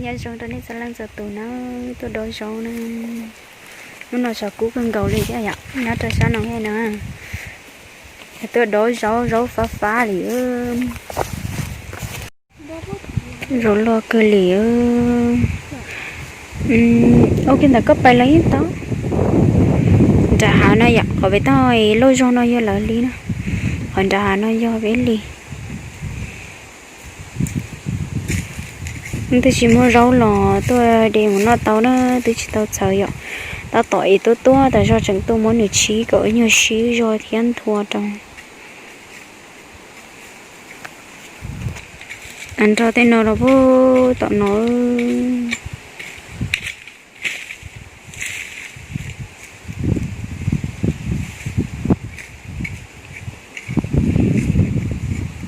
Nyob zoo rau nej txhua leej txhua tus na, tuaj dob zaub na. Hnub no tshav kub kawg nkaus li thiab yom, nyob rau sab no thiab na. Tuaj dob zaub, zaub fab fab li. Zaub loj kawg li. Ua kiag ntawm koj pais los yeej tau. Nram hav no yom, qhov pem toj lauj zog no yog lawv li na. Qhov nram hav no yog peb li. Twb tsis muaj zaub los tuaj de mus noj tau na, twb tsis tau txhawv yom. Tab tom es tuaj tuaj tas zog tseem tuaj muab nws tshib kom ib nyuag sib zog thiab nthua rau. Nrog tej no los puag tom no.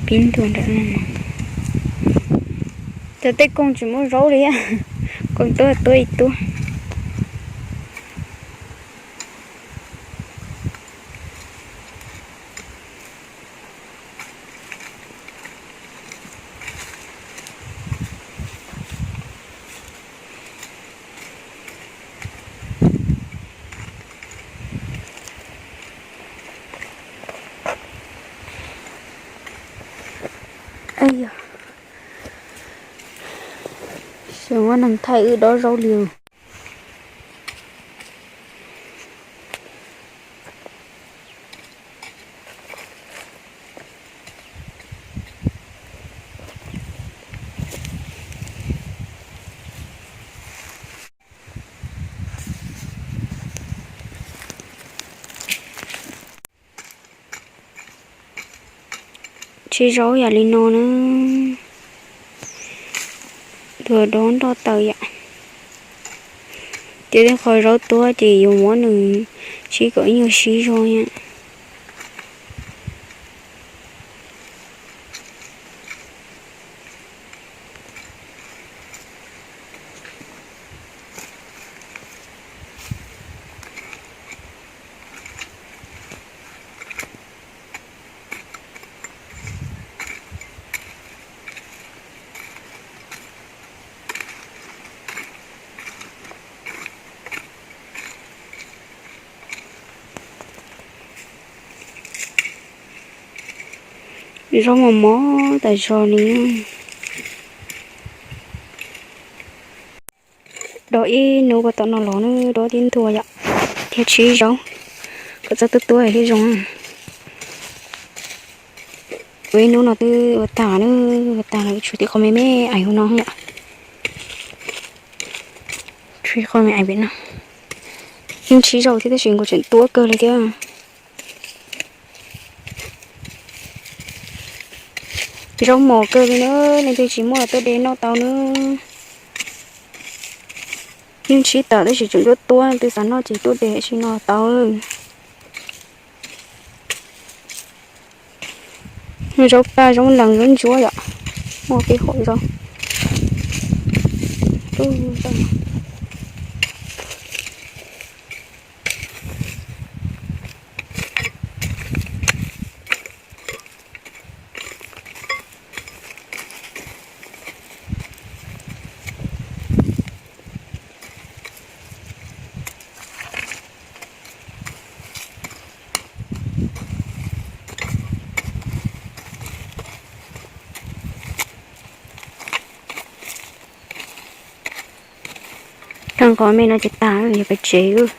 Pib ntua nram no. Cov tej koog tsis muaj zaub li, koog tuaj tuaj ib tuab. Xyov muaj neeg thaij wb dob zaub li. Tshib zaub yam li no na, tuaj dob nroj taws yom. Ces tej qho zaub tuab ces yuav muab nws tshib kom ib nyuag sib zog. Zaub mos mos tas zog li. Dob ib hnub puag tom no los na, dob tib nthua yom, thiab tshib zaub kom txhob tuab tuab thiaj zoo. Ua ib hnub no twb ua tag na, ua tag lawm tshuav tib qho me me aiv hauv no yom. Tshuav ib qho me aiv pem no. Yeej tshib zaub thiab tab sis nkaus tseem tuab kawg li thiab. Zaub mos kawg li na, leej twg tsis muaj los tuaj de noj tau na. Yeej tshib tawm tab sis tseem tuab tuab, twb xav noj ces tuaj de sim no tau. Zaub paj, zaub lees, zaub ntsuab yom. Muaj tej hom zaub. Tag nqo me no ces tag, yuav pais tsev.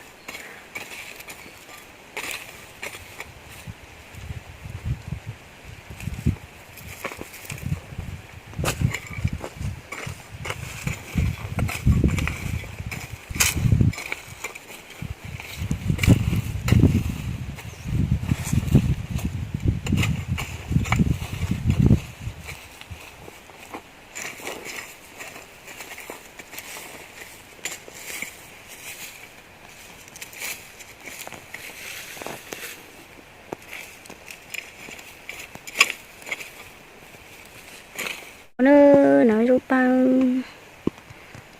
Na, zaub paj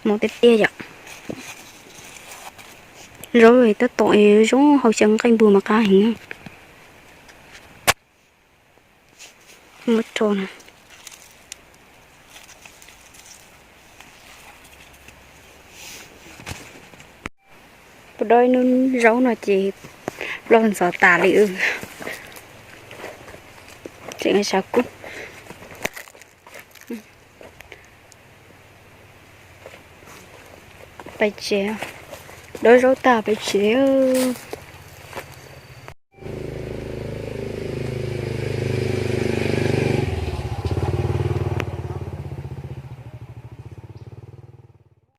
mos tiag tiag yom. Zaub tab tom zoo hauv xyaw nqaij npua mas qab heev. Muab rho na. Kuv dob ib hnub zaub no ces ploj ntxov tas li. Tseem sav kub. Pais tsev, dob zaub tas pais tsev.